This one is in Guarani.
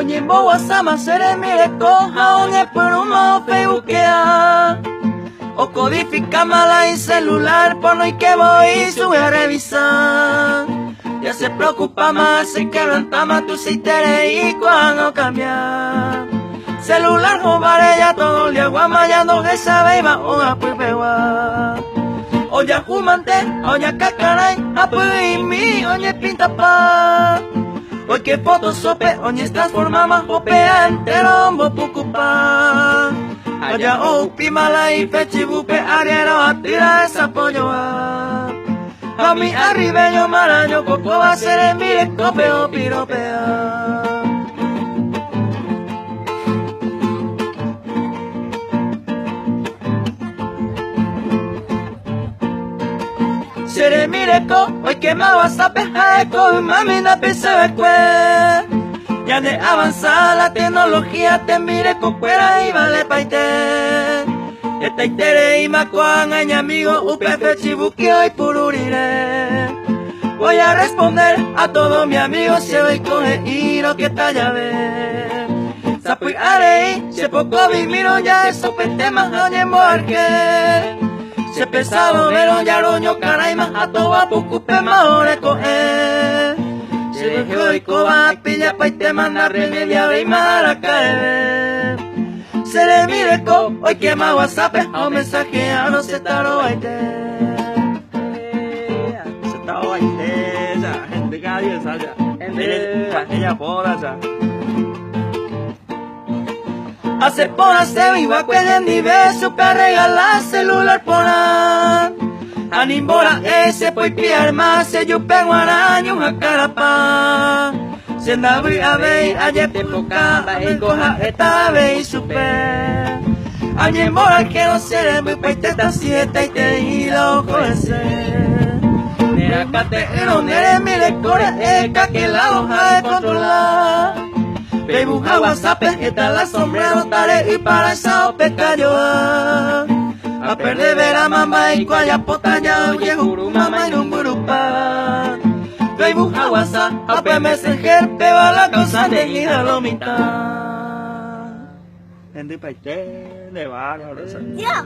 Oñemboguasáma che rembireko ha oñepyrũma ofeibukea. Ocodificáma la icelular por noike voi sube a revisar. Ya se preocupáma, se quebrantáma, tuichaiterei ko'ág̃a okambia. Celular hóvare ya todo el día guama ya ndohechavéima ogapypegua. Ojahúmante ha oñakãkarãi ha py'ỹimi oñepintapa. Oike Photoshop-pe oñetransformáma hopea entero ombopukupa. Aja oupíma la ifechivúpe arriero atýra hesapojoa. Ha umi arribeño maraño kokóva che rembirekópe opiropea. Che rembireko oikéma WhatsApp-pe ha'eko ymámi ndapichava'ekue. Ñane avanza la tecnología tembirekokuéra ivalepaite. Hetaitereíma ko'ág̃a iñamigo upe fechivuki oipuru rire. Voy a responder a todo mi amigo che oiko he'írõ keta jave. Sapy'arei che poko vimírõ ja'esopetéma ha oñemboarke. Che pesado vérõ jaroñokarãima ha tova pukupéma ore ko'ẽ. Che rehe oikóva apillapaitéma narremediavéima araka'eve. Che rembireko oikéma WhatsApp-pe ha omensajeárõ che tarovaite. Che tarovaite, cha hendy cada día cha. Ejapóta cha. Hace porã che oĩva'ekue hendive chupe arregala celular porã. Animbora'e che poipi'arma che jupe g̃uarã ñuhã karapã. Che ndavy'avéi ajepoka mba'éiko ha'éta avei chupe. Añemborakérõ che rembypaite tasy hetaiterei la oho hese. Nerakate'ỹrõ ne rembireko ra'e kakelado ha ekontrola. Facebook ha WhatsApp-pe heta la sombrero tare'ỹ paraicha opekajoa. Aperdeverama mba'éiko ajapóta ja ojehurúma mairũmbyrupa. Facebook ha WhatsApp ha upe Messenger péva la cosa nde'íha lo mitã. Hendypaite nde barrio. Yo.